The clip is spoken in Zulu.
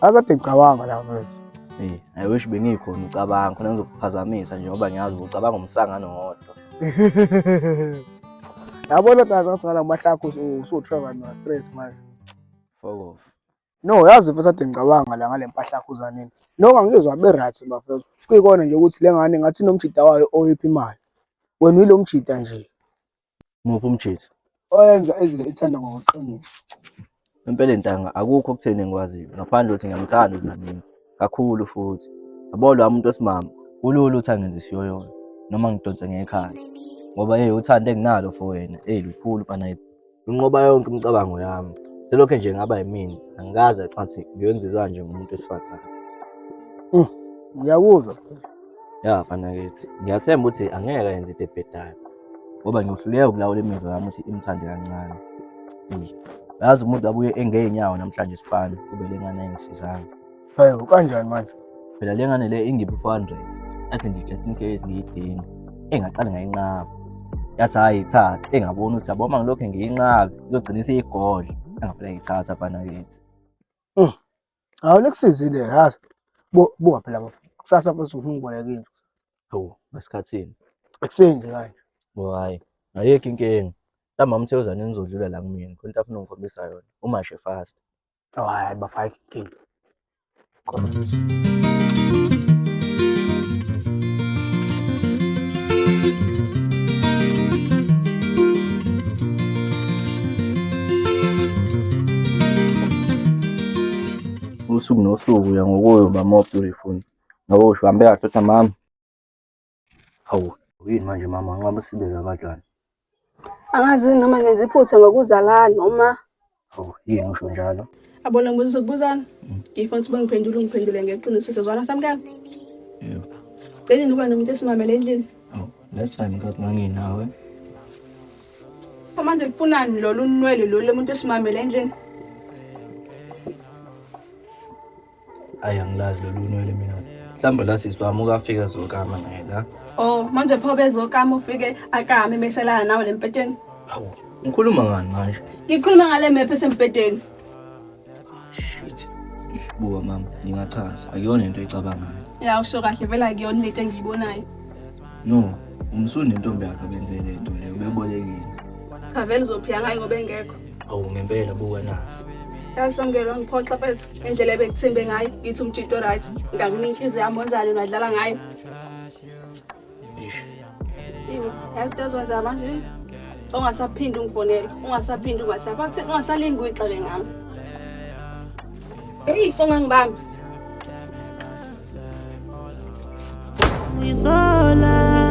Azade ngicabanga la mfethu. Hey, I wish bengikhona ucabanga khona ngizokuphazamisa nje ngoba ngiyazi ucabanga umsangano wodwa. Yabona tata ngasala kumahlakho usu-Trevor no stress manje. Fuck off. No, yazi mfethu ade ngicabanga la ngale mpahla yakho uzanini. Noma ngizwa be right bafethu. Kuyikona nje ukuthi le ngane ngathi inomjida wayo oyiphi imali. Wena uyilo mjida nje. Muphi umjitha? Oyenza izinto ithanda ngokuqinisa. Impela ntanga akukho okutheni engikwaziyo ngaphandle ukuthi ngiyamthanda uZanini kakhulu futhi. Yabo lo muntu wesimama kulula ukuthi angenze isiyoyoyo noma ngidonse ngekhaya ngoba hey uthando enginalo for wena hey lukhulu mfana lunqoba yonke imicabango yami. Selokhe nje ngaba yimina angikaze cathi ngiyenziswa nje ngumuntu wesifazane. Ngiyakuzwa. Ya mfana kithi ngiyathemba ukuthi angeke ayenze into ebhedayo. Ngoba ngiyohluleka ukulawula imizwa yami ukuthi imthande kancane. Eyi, yazi umuntu abuye engeyinyawo namhlanje sifana kube le ngane ayingisizanga. Hayi kanjani manje? Phela le ngane le ingiphe 400. Yathi nje just in case ngiyidinga. Engaqale ngayinqaba. Yathi hhayi ithathe. Engabona ukuthi yabo uma ngilokhu ngiyinqaba izogcina isiyigodla. Engaphela ngiyithatha mfana kithi. Hawu nikusizile yazi. Buka phela bafo. Kusasa futhi ufuna ungiboleke into. Hawu, ngesikhathini. Ekuseni nje kanje. Hhayi, ayikho inkinga. Mhlawumbe umthe uzane nizodlula la kumina, khona into afuna ungikhombisa yona. Umashe fast. Oh hayi bafo ayikho inkinga. Usuku nosuku uya ngokuyoba more beautiful. Ngoba usho uhambe kahle kodwa mama. Hawu, yini manje mama nqaba sibiza abadlali. Angazi noma ngenza iphutha ngokuza la noma Hawu, yini usho njalo? Abona ngibuza ukubuzana. Ngifuna ukuthi bangiphendule ungiphendule ngeqiniso sezwana samkela. Yebo. Cela ukuba nomuntu esimamele endlini. Hawu, last time ngathi nganginawe. Manje kufunani lolu nwele lolu lomuntu esimamele endlini? Ayi angilazi lolu nwele mina. Mhlawumbe la sisi wami ukafika zokama naye la. Oh, manje pho bezokama ufike akame bese lala nawe lempetsheni. Hawu, ngikhuluma ngani manje? Ngikhuluma ngale mephu esembhedeni. Shit. Buka mama, ngingachaza. Akuyona into oyicabangayo. Ya usho kahle vele akuyona lento engiyibonayo. No, umsuni nentombi yakhe benze le nto leyo bebolekile. Cha vele uzophila ngayo ngoba engekho. Awu ngempela buka nasi. Yazi Samkelo ngiphoxa mfethu ngendlela ebekuthembe ngayo ngithi umjito right ngakunika inhliziyo yami wenzani ungadlala ngayo. Iwo, yazi into ezokwenza manje ungasaphindi ungifonele, ungasaphindi ungasapha, ungasalingi uyixake ngami. Eyi, ungangibambi. Ngisola.